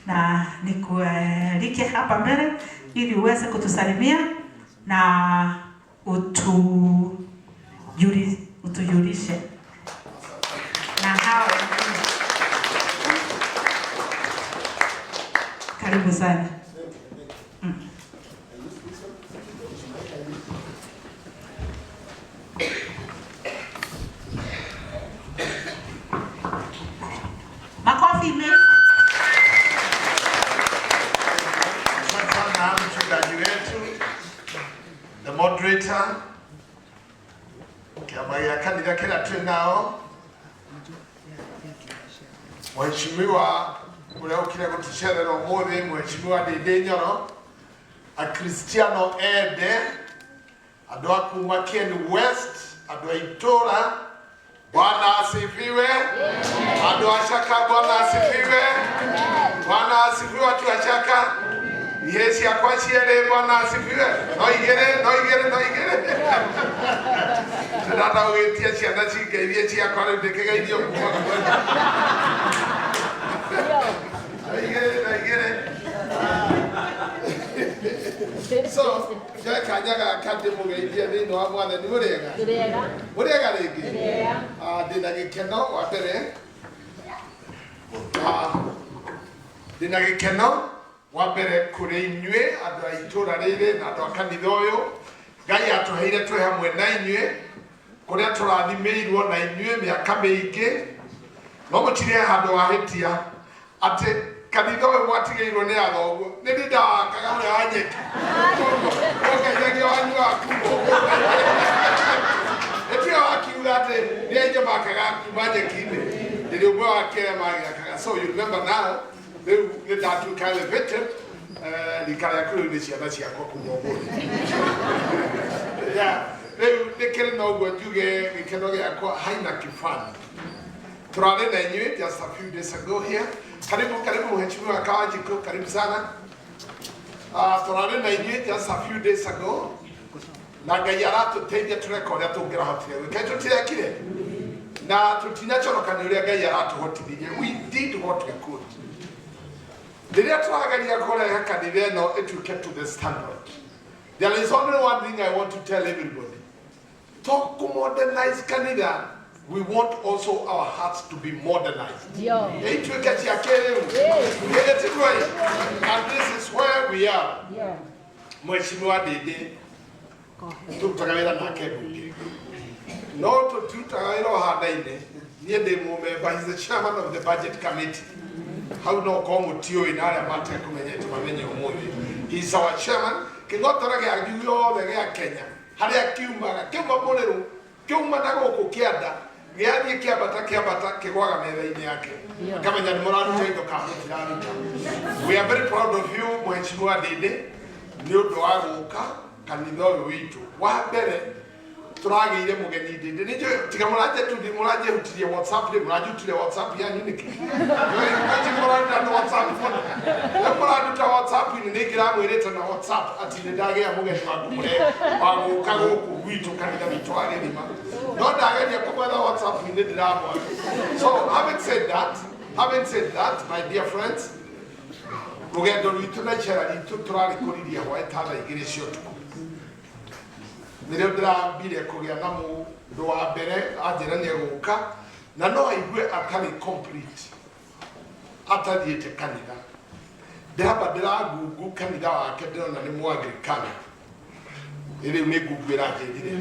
Na nikualike hapa mbele ili uweze kutusalimia na utujulishe na hao wengine. Karibu sana. Makofi mengi. Asante sana mchungaji wetu, the moderator, kĩama gĩa kanitha kĩrĩa twĩ nao, mheshimiwa ũrĩa ũkire gũtũcerera ũmũthĩ, mheshimiwa Ndĩndĩ Nyoro, akristiano ende, andũ a kuma Kieni West, andũ a itũra, Bwana asifiwe. Andũ a Shaka, Bwana asifiwe. Bwana asifiwe, watu wa Shaka. Ihe ciakwa cierĩ, Bwana asifiwe. No igĩrĩ, no igĩrĩ, no igĩrĩ. Ndĩrenda gũgĩtia ciana cingeithie ciakwa rĩu ndĩkĩgeithio kuma kuo. No igĩrĩ, no igĩrĩ. So, njoe kanya gaka ndĩmũgeithie thĩinĩ wa Mwathani. Mũrĩega? Mũrĩega rĩngĩ? Ah, ndĩna gĩkeno wa mbere. Ah, ndĩna gĩkeno wa mbere kũrĩ inyuĩ andũ a itũũra rĩrĩ na andũ a kanitha ũyũ. Ngai atũheire twĩ hamwe na inyuĩ kũrĩa tũrathimĩirwo na inyuĩ mĩaka mĩingĩ, no mũtirĩ handũ wahĩtia atĩ kanitha ũyũ mwatigĩirwo nĩ athoguo. Nĩ ndĩ ndawakaga ũrĩa wa nyeki ũngeithagia wanyu waku ĩtiga wakiuga atĩ nĩ aingĩ makaga kuma nyeki-inĩ, ndĩrĩ ũmwe wa kĩrĩa magĩakaga. So you remember now, rĩu nĩ ndatuĩka elevated. Rika rĩaku rĩu nĩ ciana ciakwa kuma ũmũthĩ. Yeah, rĩu nĩkĩrĩ na ũguo njuge gĩkeno gĩakwa haina kifani. Tũrarĩ na inyuĩ just a few days ago here. Karibu, karibu mheshimiwa Kawajiko, karibu sana. Tũrarĩ na inyuĩ just a few days ago na Ngai aratũteithia tũreka ũrĩa tũngĩrahotire gwĩka. Tũtirekire na tũtinacoroka nĩ ũrĩa Ngai aratũhotithirie. We did what we could. Rĩrĩa tũrageria kũrehe kanitha ĩno ĩtuĩke to the standard, there is only one thing I want to tell everybody. To kũmodernize kanitha, we want also our hearts to be modernized. Ĩtuĩke cia kĩrĩu. Ĩĩ tiguo ĩ? And this is where we are. Mheshimiwa Ndĩndĩ tũrutaga wĩra nake mbunge, no tũtirutaga wĩra ũhandaine. Niĩ ndĩ mũmemba, he's the chairman of the budget committee. Hau no korwo mũtiũĩ na arĩa matekũmenyete mamenye ũmũthĩ he is our chairman. Kĩng'otoro gĩa gĩothe gĩa Kenya harĩa kiumaga, kiuma mũrĩrũ, kiuma na gũkũ kĩanda, gĩathiĩ kĩambata kĩambata, kĩgwaga metha-inĩ yake, akamenya nĩ mũraruta indo kana mũtiraruta. We are very proud of you, mheshimiwa Ndĩndĩ, nĩ ũndũ wa gũka kanitha ũyũ witũ. Wa mbere tũragĩire mũgeni Ndĩndĩ nĩ njũĩ tiga mũranjĩtuthi mũranjĩhutirie WhatsApp rĩ, mũranjutire WhatsApp yanyu nĩkĩ? Nĩ mũraruta na WhatsApp mũno. Rĩu mũranduta WhatsApp-inĩ, nĩ ngĩramwĩrĩte na WhatsApp atĩ nĩ ndagĩa mũgeni wa kũmũrehe wa gũka gũkũ gwitũ kanitha witũ wa Gĩthima, no ndageria kũmwetha WhatsApp-inĩ ndĩramwaga. So having said that, my dear friends, rũgendo rwitũ na icera ritũ tũrarĩkũririe hwaĩ ta thaa 2 cia ũtukũ. Nĩrĩo ndĩrambire kũgĩa na mũndũ wa mbere anjĩra nĩ egũka na no aigue atarĩ complete atathiĩte kanitha. Ndĩramba ndĩrangungu kanitha wake, ndĩrona nĩ Mũanglikana. Rĩu nĩ ngungu ĩranjĩrire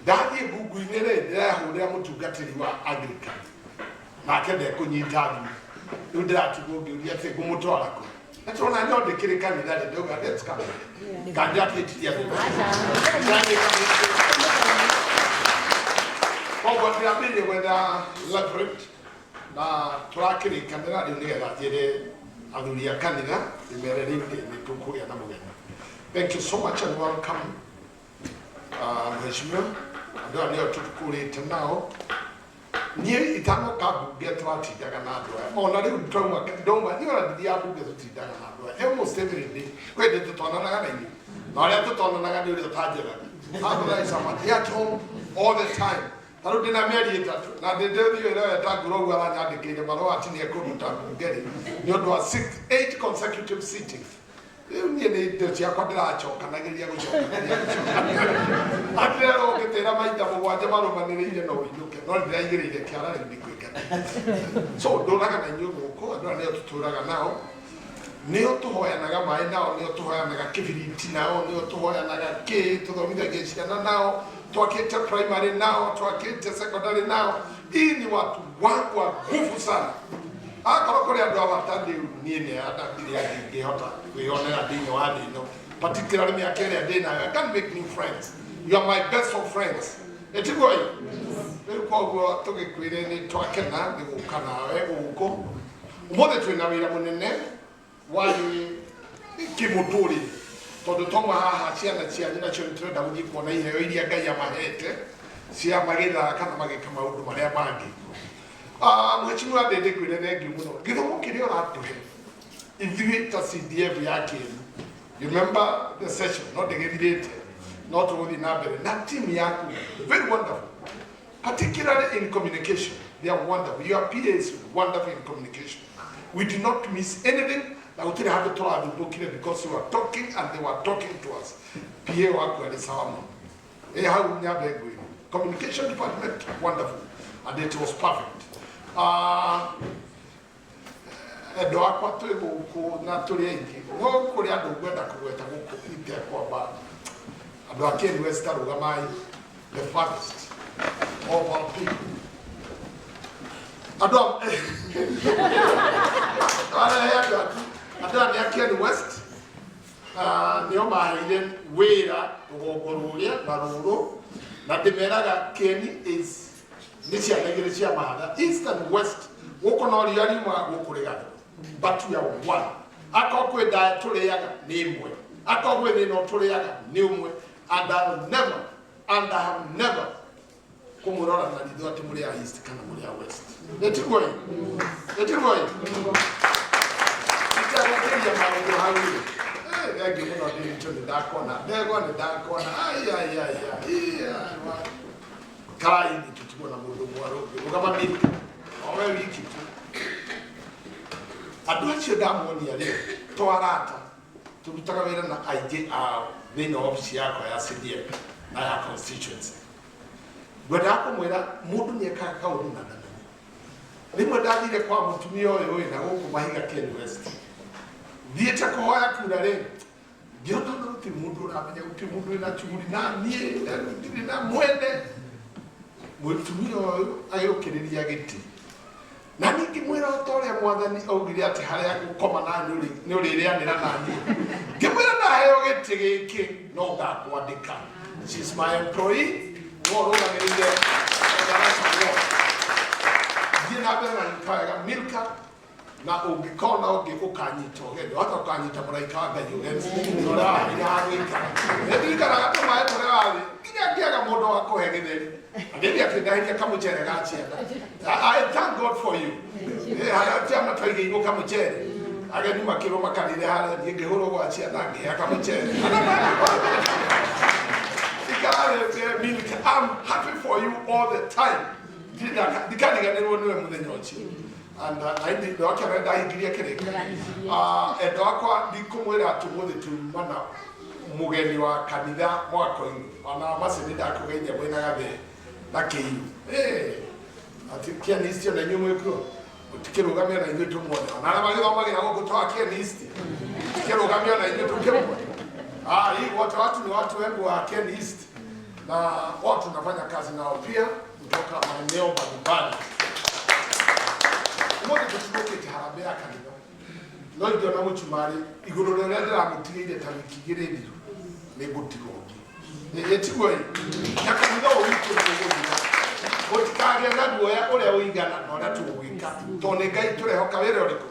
ndathiĩ ngungu-inĩ rĩ, ndĩrehũrĩra mũtungatĩri wa Anglican nake ndekũnyita thimũ. Rĩu ndĩratigwo ngĩũria atĩ ngũmũtwara kũ, na tũrona no ndĩkĩrĩ kanitha rĩ, ndauga let's come kana ndĩrakĩtiria thimũ. Koguo ndĩrambĩrĩria gwetha reverend na tũrakĩrĩkanĩra rĩu nĩgetha njĩre athuri a kanitha ndĩmere rĩu nĩ tũkũgĩa na mũgeni. Thank you so much and welcome, mheshimiwa. Andũ aya nĩo tũkũrĩte nao. Niĩ itanoka mbunge tũratindaga na andũ aya, ona rĩu twauma ndauma niĩ ona ndithiaga mbunge, tũtindaga na andũ aya almost every day. Kwĩ hĩndĩ tũtonanaga na inyuĩ, na arĩa tũtonanaga nĩ ũrĩa ũtanjethaga. Otherwise I'm at home all the time. Ta rĩu ndĩna mĩeri 3 na ndĩndĩthiĩ wĩra wetangũra ũguo aranyandĩkĩire marũa atĩ nĩ ekũruta mbunge rĩ nĩ ũndũ wa 8 consecutive sittings. Rĩu niĩ nĩ indo ciakwa ndĩracokanagĩria gũcokanĩria gũcokanĩria. Atĩrĩrĩ ũngĩtĩra maita 7 marũmanĩrĩire no ũinũke, no ndĩraigĩrĩire kĩara rĩu nĩ kwĩngata. So ndũraga na inyuĩ gũkũ, andũ aya nĩo tũtũraga nao, nĩo tũhoyanaga maĩ nao, nĩo tũhoyanaga kĩbiriti nao, nĩo tũhoyanaga kĩ, tũthomithagia ciana nao, twakĩte primary nao, twakĩte secondary nao. Hii ni watu wangu wa nguvu sana. Akorwo kũrĩ andũ a bata rĩu niĩ nĩ ndirĩ angĩhota kwĩyonera thĩinĩ wa thĩ ĩno, particularly mĩaka ĩrĩa ndĩ nayo. I can't make new friends. You are my best of friends. Ĩtiguo ĩ? Rĩu koguo tũgĩkwĩre nĩ twakena nĩ gũka nawe gũkũ. Ũmũthĩ twĩna wĩra mũnene wa kĩmũtũrĩre, tondũ twauma haha ciana cianyu nacio nĩ tũrenda gũthiĩ kuona iheo iria Ngai amahete cia magĩthaka na magĩka maũndũ marĩa mangĩ. Mheshimiwa Ndĩndĩ kwĩre thengiũ mũno gĩthomo kĩrĩa ũratũhe ithuĩ ta CDF ya Kĩeni. You remember the session, no ndĩgĩthirĩte, no tũgũthiĩ na mbere na team yaku, very wonderful, particularly in communication. They are wonderful. Your PA is wonderful in communication. We did not miss anything na gũtirĩ handũ tũrathumbũkire because we were talking and they were talking to us. PA waku arĩ sawa mũno. Ĩ hau nyambe ngwĩre, communication department, wonderful, and it was perfect. Andũ akwa twĩ gũkũ na tũrĩ aingĩ, no kũrĩ andũ ngwenda kũgweta gũkũ itekwamba. Andũ a Kieni West, arũgamai, the farthest of our people. Andũ a arehe andũ aku, andũ aya nĩ a Kieni West, nĩo maheire wĩra rũgongo rũrĩa na rũrũ, na ndĩmeraga Kieni is nĩ ciana igĩrĩ cia mahatha, east and west. Gũkũ no riũa riumaga, gũkũ rĩgathũa, but we are one. Akorwo kwĩ ndaya tũrĩaga nĩ ĩmwe, akorwo gwĩ thĩna tũrĩaga nĩ ũmwe, and I will never and I have never kũmũrora na ritho atĩ mũrĩ a east kana mũrĩ a west. Ĩtiguo ĩ? Ĩtiguo ĩ? Itegũkĩria maũndũ hau rĩ. Thengiũ mũno Ndiritu, nĩ ndakona ndegwa, nĩ ndakona ai ai ai ai ai karaini tũtigwo na mũndũ mwarũ ũngĩ rũgama Milka o we wiki tu. Andũ acio ndamonia rĩ, to arata, tũrutaga wĩra na aingĩ ao thĩinĩ wa obici yakwa ya CDF na ya constituency. Ngwendaga kũmwĩra mũndũ nĩ ekaga kaũndũ na ndamenye. Rĩmwe ndathire kwa mũtumia ũyũ wĩna gũkũ Mahiga Ken West, thiĩte kũhoya kura rĩ, ngĩona na gũtirĩ mũndũ ũramenya, gũtirĩ mũndũ wĩna chuguri na niĩ na ndirĩ na mwene. Mũtumia ũyũ agĩũkĩrĩria gĩtĩ na ningĩ mwĩra o ta ũrĩa mwathani augire atĩ harĩa gũkoma na nĩ ũrĩrĩanĩra na niĩ. Ngĩmwĩra ndaheo gĩtĩ gĩkĩ no ngakwandĩka. She is my employee, no ũrũgamĩrĩire Darasa ward. Thiĩ na mbere na gwĩka wega Milka, na ũngĩkona ũngĩ ũkanyita ũgeni, wahota ũkanyita mũraika wa Ngai ũgeni ũrĩa waheire ha gũikara. Nĩndirikanaga tũmaĩ tũrĩa warĩ nginya ngĩaga mũndũ wa kũhe gĩtheri, agĩthiĩ akĩndahĩria kamũcere ga ciana. I thank God for you. Harĩa ciana twaigĩirwo kamũcere, ageni makĩrwo makarĩre harĩa, niĩ ngĩhũrwo gwa ciana ngĩhea kamũcere. Ikararĩte Milka, I'm happy for you all the time. Ndikariganĩrwo nĩwe mũthenya ũcio. And ndokĩona ndahingirie kĩrĩko. Endwa akwa, ndikũmwĩra atĩ ũmũthĩ tuma na mũgeni wa kanitha mwako-inĩ, ona macio nĩ ndakũgeithia mwĩna gathe na kĩiru. Atĩ Kieni East ona inyuĩ mwĩkuo, mũtikĩrũgamie ona ithuĩ tũmuone, ona arĩa magĩthomagĩra gũkũ twa Kieni East tikĩrũgamie ona ithuĩ tũkĩmuone. Hii wote watu ni watu wengu wa Kieni East na wao tunafanya kazi nao pia kutoka maeneo mbalimbali. Ũmũthĩ tũtigũkĩte harambee ya kanitha, no ingĩona mũcumarĩ igũrũ rĩa ũrĩa ndĩramũtigĩire ta wiki 2 thiru, nĩ ngũtiga ũngĩ. Ĩtiguo ĩ? Na kanitha ũyũ witũ nĩ ũgũthira, mũtikagĩe na guoya ũrĩa ũigana na ũrĩa tũgwĩka, tondũ nĩ Ngai tũrehoka wĩra ũrĩkũ.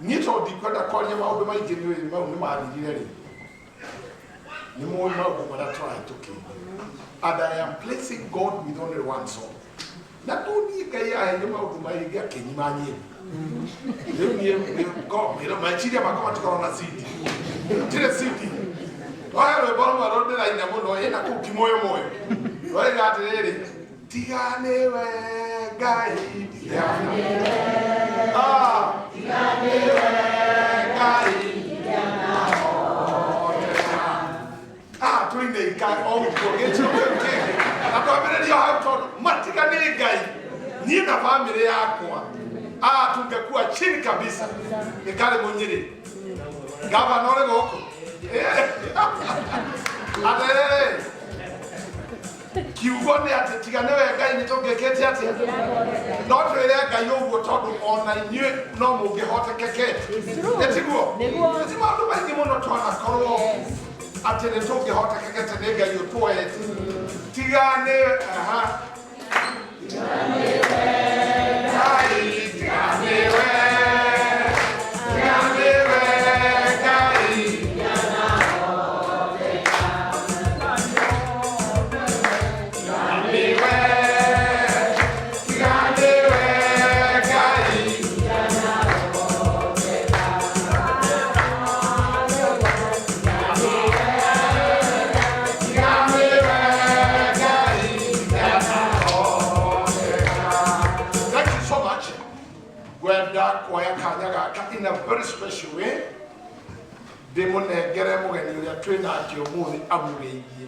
Niĩ tondũ ndikwenda kwaria maũndũ maingĩ, nĩ mau nĩ mathirire rĩ, nĩ mũĩ maũndũ marĩa tũrahĩtũkĩire, and I am placing God with only one soul. Na kũu niĩ Ngai aheire maũndũ maingĩ akĩnyima niĩ. Rĩu niĩ meciria makwa matikorwo na CD, tirĩ CD. Ohe rwĩmbo rũmwe rũndĩraina mũno ĩna kũu kimoyo moyo, roiga atĩrĩrĩ. Tiga nĩwe Ngai, tiga nĩwe. Ah, tiga nĩwe Ngai. Ah, tuine ika o ũguo gĩtio kĩu kĩngĩ. Na twambĩrĩria hau tondũ matiga nĩ Ngai. Niĩ na bamĩrĩ yakwa. Ah, tungekuwa chini kabisa. Nĩkarĩ mũnyĩrĩ. Gavana ũrĩ gũkũ. Atĩrĩrĩ. Kiugo nĩ atĩ tiga nĩwe Ngai nĩ tũngĩkĩte atĩa? No twĩre Ngai ũguo tondũ ona inyuĩ no mũngĩhotekekete. Nĩ tiguo? Ti maũndũ maingĩ mũno twanakorwo atĩ nĩ tũngĩhotekekete nĩ Ngai ũtuoete. Tiga nĩ aha. Ngai, tiga nĩwe. Tiga nĩwe Ngai. Nĩwe. Tiga nĩwe Ngai. Tiga nĩwe Ngai. Thank you so much. Ngwenda kuoya kanya gaka in a very special way ndĩmũnengere mũgeni ũrĩa twĩ nake ũmũthĩ amũgeithie.